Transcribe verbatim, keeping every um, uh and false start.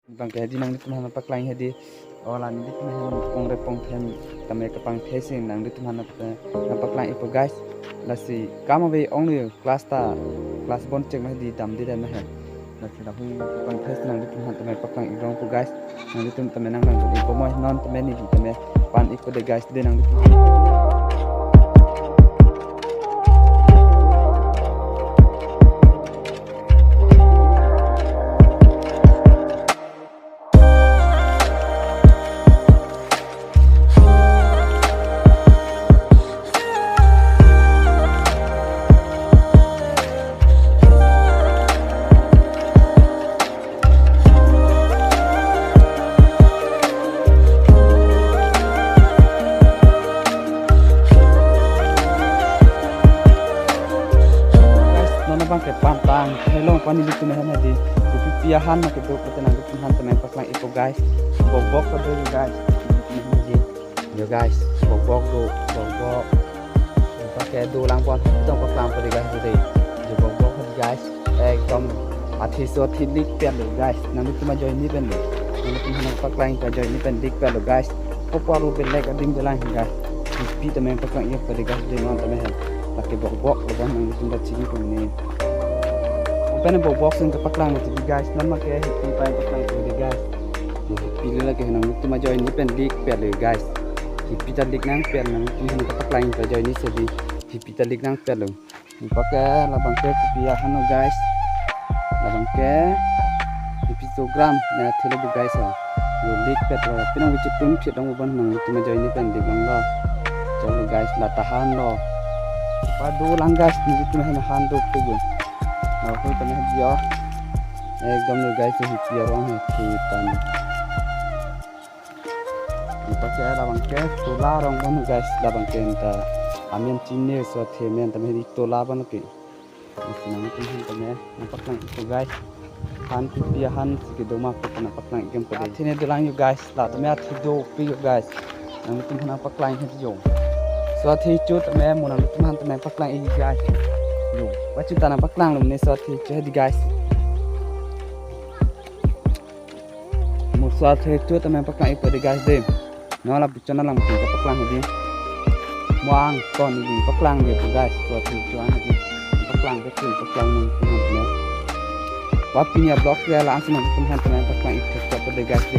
Bangke hedi nanglitum aphan paklang hedi. O la nelitum aphan pongre pongthem tame kapangthe si nanglitum aphan nangpaklang-ikpo guys. Lasi come away only class ta, class bon chek ma hedi damde dam ma he. Lasi lahui kapangthe si nanglitum aphan tame paklang-ik rongpo guys. Nanglitum tame nang nang ikpo mo non tame neli tame pan-ikpo de guys de nanglitum. Guys, non abangke pantang helong pani litum ahem hedi. Kopi pi ahan ma kedo pute nanglitum aphan tame paklang-ikpo guys. Bok bok kedo guys. Yo guys, bok bok do, bok bok. Pakai do lang pon, tong paklang pade guys de. Yo bok bok pade guys. Ekdom athi so athi lik pen lo guys. Nanglitum ajoine pen lo. Nanglitum aphan paklang ajoine pen lik pen lo guys. Kopi aru belek adim belang guys. Kopi tame paklang-ik pade guys de non tame he. Pakai bok bok lo bang nanglitum ta chini pun ni. Pen bok bok sing kapaklang pade guys. Nama ke kopi paklang pade guys. Pili lagi henang tum ajoine pen lik pen lo guys. Kopi ta lik nang pen nangtum henang kapaklang ta ajoine si di. Kopi ta lik nang pen lo. Pakai labangke kopi ahan lo guys. Labangke kopi so gram na thelo bu guys ha. Yo lik pen lo. Pinang bici tun chit dong uban nangtum ajoine pen lik nang lo. Chalo guys, la tahan lo. Pado lang guys, nelitum aphan han do ke yo. Lahui tame jo. Ekdom lo guys, kopi arong he kitan. Anpa ke labangke tola arong bon guys, labangke anta amen chini so the men tame di tola bon ke. Nanglitum aphan tame nangpaklang-ikpo guys. Han kopi ahan si kedo ma pute nangpaklang-ik pade. Athi ne dolang yo guys, la tame athi dopik yo guys. Nanglitum aphan nangpaklang hedi yo. So athi cho tame mo nanglitum aphan tame paklang-ik guys. Yo, bachu ta nangpaklang lo ne so athi cho hedi guys. Mo so athi cho tame paklang-ikpo de guys de. Non la puchon alam kapaklang hedi. Mo angton di paklang de guys. So athi cho an hedi. Paklang de paklang ni. Wa pini a-vlog ya la ansi nanglitum aphan tame paklang-ik cho pade guys de.